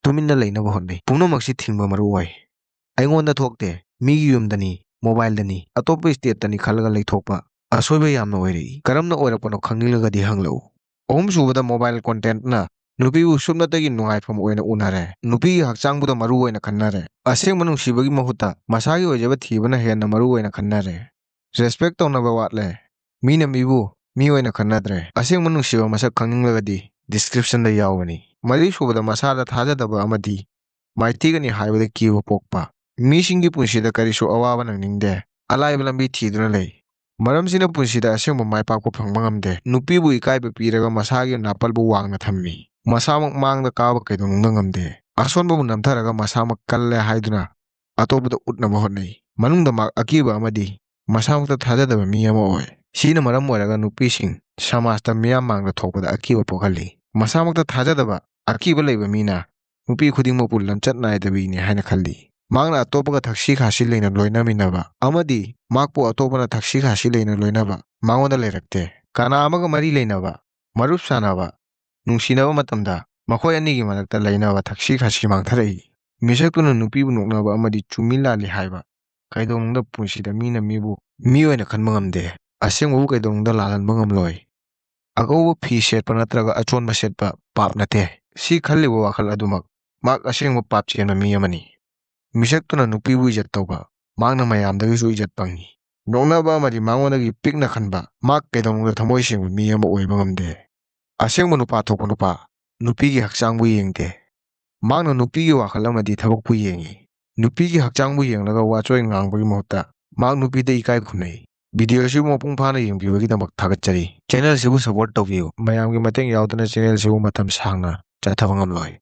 ꯇꯨꯃꯤꯟꯅ ꯂꯩꯅꯕ ꯍꯣꯠꯅꯩ꯫ ꯄꯨꯝꯅꯃꯛꯁꯤ ꯊꯤꯡꯕ ꯃꯔꯨ ꯑꯣꯏ꯫ ꯑꯩꯉꯣꯟꯗ ꯊꯣꯛꯇꯦ, ꯃꯤꯒꯤ ꯌꯨꯝꯗꯅꯤ, ꯃꯣꯕꯥꯏꯜꯗꯅꯤ, ꯑꯇꯣꯞꯄ ꯁ꯭ꯇꯦꯠꯇꯅꯤ ꯈꯜꯂꯒ ꯂꯩꯊꯣꯛꯄ ꯑꯁꯣꯏꯕ ꯌꯥꯝꯅ ꯑꯣꯏꯔꯛꯏ꯫ ꯀꯔꯝꯅ ꯑꯣꯏꯔꯛꯄꯅꯣ ꯈꯪꯅꯤꯡꯂꯒꯗꯤ ꯍꯪꯂꯛꯎ꯫ ꯑꯍꯨꯝꯁꯨꯕꯗ, ꯃꯣꯕꯥꯏꯜ ꯀꯣꯟꯇꯦꯟꯠꯅ ꯅꯨꯄꯤꯕꯨ ꯁꯨꯞꯅꯇꯒꯤ ꯅꯨꯡꯉꯥꯏꯐꯝ ꯑꯣꯏꯅ ꯎꯅꯔꯦ꯫ ꯅꯨꯄꯤꯒꯤ ꯍꯛꯆꯥꯡꯕꯨꯗ ꯃꯔꯨ ꯑꯣꯏꯅ ꯈꯟꯅꯔꯦ꯫ ꯑꯁꯦꯡꯕ ꯅꯨꯡꯁꯤꯕꯒꯤ ꯃꯍꯨꯠꯇ ꯃꯁꯥꯒꯤ ꯑꯣꯏꯖꯕ ꯊꯤꯕꯅ ꯍꯦꯟꯅ ꯃꯔꯨ ꯑꯣꯏꯅ ꯈꯟꯅꯔꯦ꯫ ꯔꯦꯁꯄꯦꯛ ꯇꯧꯅꯕ ꯋꯥꯠꯂꯦ꯫ ꯃꯤꯅ ꯃꯤꯕꯨ ꯃꯤ ꯑꯣꯏꯅ ꯈꯟꯅꯗ꯭ꯔꯦ꯫ ꯑꯁꯦꯡꯕ ꯅꯨꯡꯁꯤꯕ ꯃꯁꯛ ꯈꯪꯅꯤꯡꯂꯒꯗꯤ ꯗꯤꯁꯀ꯭ꯔꯤꯞꯁꯟꯗ ꯌꯥꯎꯕꯅꯤ꯫ ꯃꯔꯤꯁꯨꯕꯗ, ꯃꯁꯥꯗ ꯊꯥꯖꯗꯕ ꯑꯃꯗꯤ ꯃꯥꯏꯊꯤꯒꯅꯤ ꯍꯥꯏꯕꯗ ꯀꯤꯕ ꯄꯣꯛꯄ꯫ ꯃꯤꯁꯤꯡꯒꯤ ꯄꯨꯟꯁꯤꯗ ꯀꯔꯤꯁꯨ ꯑꯋꯥꯕ ꯅꯪꯅꯤꯡꯗꯦ꯫ ꯑꯂꯥꯏꯕ ꯂꯝꯕꯤ ꯊꯤꯗꯨꯅ ꯂꯩ꯫ ꯃꯔꯝꯁꯤꯅ ꯄꯨꯟꯁꯤꯗ ꯑꯁꯦꯡꯕ ꯃꯥꯏ ꯄꯥꯛꯄ ꯐꯪꯕ ꯉꯝꯗꯦ꯫ ꯅꯨꯄꯤꯕꯨ ꯏꯀꯥꯏꯕ ꯄꯤꯔꯒ ꯃꯁꯥꯒꯤ ꯅꯥꯄꯜꯕꯨ ꯋꯥꯡꯅ ꯊꯝꯃꯤ꯫ ꯃꯁꯥꯃꯛ ꯃꯥꯡꯗ ꯀꯥꯕ ꯀꯩꯗꯧꯅꯨꯡꯗ ꯉꯝꯗꯦ꯫ ꯑꯁꯣꯟꯕꯕꯨ ꯅꯝꯊꯔꯒ ꯃꯁꯥꯃꯛ ꯀꯜꯂꯦ ꯍꯥꯏꯗꯨꯅ ꯑꯇꯣꯞꯄꯗ ꯎꯠꯅꯕ ꯍꯣꯠꯅꯩ꯫ ꯃꯅꯨꯡꯗ ꯃꯍꯥꯛ ꯑꯀꯤꯕ ꯑꯃꯗꯤ ꯃꯁꯥꯃꯛꯇ ꯊꯥꯖꯗꯕ ꯃꯤ ꯑꯃ ꯑꯣꯏ꯫ ꯁꯤꯅ ꯃꯔꯝ ꯑꯣꯏꯔꯒ ꯅꯨꯄꯤꯁꯤꯡ ꯁꯃꯥꯖꯇ ꯃꯤꯌꯥꯝ ꯃꯥꯡꯗ ꯊꯣꯛꯄꯗ ꯑꯀꯤꯕ ꯄꯣꯛꯍꯜꯂꯤ꯫ ꯃꯁꯥꯃꯛꯇ ꯊꯥꯖꯗꯕ, ꯑꯀꯤꯕ ꯂꯩꯕ ꯃꯤꯅ ꯅꯨꯄꯤ ꯈꯨꯗꯤꯡꯃꯛꯄꯨ ꯂꯝꯆꯠ ꯅꯥꯏꯗꯕꯤꯅꯤ ꯍꯥꯏꯅ ꯈꯜꯂꯤ꯫ ꯃꯍꯥꯛꯅ ꯑꯇꯣꯞꯄꯒ ꯊꯛꯁꯤ ꯈꯥꯁꯤ ꯂꯩꯅ ꯂꯣꯏꯅꯃꯤꯟꯅꯕ ꯑꯃꯗꯤ ꯃꯍꯥꯛꯄꯨ ꯑꯇꯣꯞꯄꯅ ꯊꯛꯁꯤ ꯈꯥꯁꯤ ꯂꯩꯅ ꯂꯣꯏꯅꯕ ꯃꯉꯣꯟꯗ ꯂꯩꯔꯛꯇꯦ꯫ ꯀꯅꯥ ꯑꯃꯒ ꯃꯔꯤ ꯂꯩꯅꯕ, ꯃꯔꯨꯞ ꯁꯥꯟꯅꯕ, ꯅꯨꯡꯁꯤꯅꯕ ꯃꯇꯝꯗ ꯃꯈꯣꯏ ꯑꯅꯤꯒꯤ ꯃꯔꯛꯇ ꯂꯩꯅꯕ ꯊꯛꯁꯤ ꯈꯥꯁꯤ ꯃꯥꯡꯊꯔꯛꯏ꯫ ꯃꯤꯁꯛꯇꯨꯅ ꯅꯨꯄꯤꯕꯨ ꯅꯣꯛꯅꯕ ꯑꯃꯗꯤ ꯆꯨꯝꯃꯤ ꯂꯥꯜꯂꯤ ꯍꯥꯏꯕ ꯀꯩꯗꯧꯅꯨꯡꯗ ꯄꯨꯟꯁꯤꯗ ꯃꯤꯅ ꯃꯤꯕꯨ ꯃꯤ ꯑꯣꯏꯅ ꯈꯟꯕ ꯉꯝꯗꯦ꯫ ꯑꯁꯦꯡꯕꯕꯨ ꯀꯩꯗꯧꯅꯨꯡꯗ ꯂꯥꯜꯍꯟꯕ ꯉꯝꯂꯣꯏ꯫ ꯑꯉꯧꯕ ꯐꯤ ꯁꯦꯠꯄ ꯅꯠꯇ꯭ꯔꯒ ꯑꯆꯣꯟꯕ ꯁꯦꯠꯄ ꯄꯥꯞ ꯅꯠꯇꯦ꯫ ꯁꯤ ꯈꯜꯂꯤꯕ ꯋꯥꯈꯜ ꯑꯗꯨꯃꯛ ꯃꯍꯥꯛ ꯑꯁꯦꯡꯕ ꯄꯥꯞ ꯆꯦꯟꯕ ꯃꯤ ꯑꯃꯅꯤ꯫ ꯃꯤꯁꯛꯇꯨꯅ ꯅꯨꯄꯤꯕꯨ ꯏꯖꯠ ꯇꯧꯕ, ꯃꯍꯥꯛꯅ ꯃꯌꯥꯝꯗꯒꯤꯁꯨ ꯏꯖꯠ ꯐꯪꯏ꯫ ꯅꯣꯛꯅꯕ ꯑꯃꯗꯤ ꯃꯉꯣꯟꯗꯒꯤ ꯄꯤꯛꯅ ꯈꯟꯕ, ꯃꯍꯥꯛ ꯀꯩꯗꯧꯅꯨꯡꯗ ꯊꯃꯣꯏ ꯁꯦꯡꯕ ꯃꯤ ꯑꯃ ꯑꯣꯏꯕ ꯉꯝꯗꯦ꯫ ꯑꯁꯦꯡꯕ ꯅꯨꯄꯥ ꯊꯣꯛꯄ ꯅꯨꯄꯥ, ꯅꯨꯄꯤꯒꯤ ꯍꯛꯆꯥꯡꯕꯨ ꯌꯦꯡꯗꯦ꯫ ꯃꯍꯥꯛꯅ ꯅꯨꯄꯤꯒꯤ ꯋꯥꯈꯜ ꯑꯃꯗꯤ ꯊꯕꯛꯄꯨ ꯌꯦꯡꯏ꯫ ꯅꯨꯄꯤꯒꯤ ꯍꯛꯆꯥꯡꯕꯨ ꯌꯦꯡꯂꯒ ꯋꯥꯆꯣꯏ ꯉꯥꯡꯕꯒꯤ ꯃꯍꯨꯠꯇ ꯃꯍꯥꯛ ꯅꯨꯄꯤꯗ ꯏꯀꯥꯏ ꯈꯨꯝꯅꯩ꯫ ꯚꯤꯗꯤꯑꯣ ꯑꯁꯤꯕꯨ ꯃꯄꯨꯡ ꯐꯥꯅ ꯌꯦꯡꯕꯤꯕꯒꯤꯗꯃꯛ ꯊꯥꯒꯠꯆꯔꯤ꯫ ꯆꯦꯅꯦꯜ ꯑꯁꯤꯕꯨ ꯁꯄꯣꯔꯠ ꯇꯧꯕꯤꯌꯨ꯫ ꯃꯌꯥꯝꯒꯤ ꯃꯇꯦꯡ ꯌꯥꯎꯗꯅ ꯆꯦꯅꯦꯜ ꯑꯁꯤꯕꯨ ꯃꯇꯝ ꯁꯥꯡꯅ ꯆꯠꯊꯕ ꯉꯝꯂꯣꯏ꯫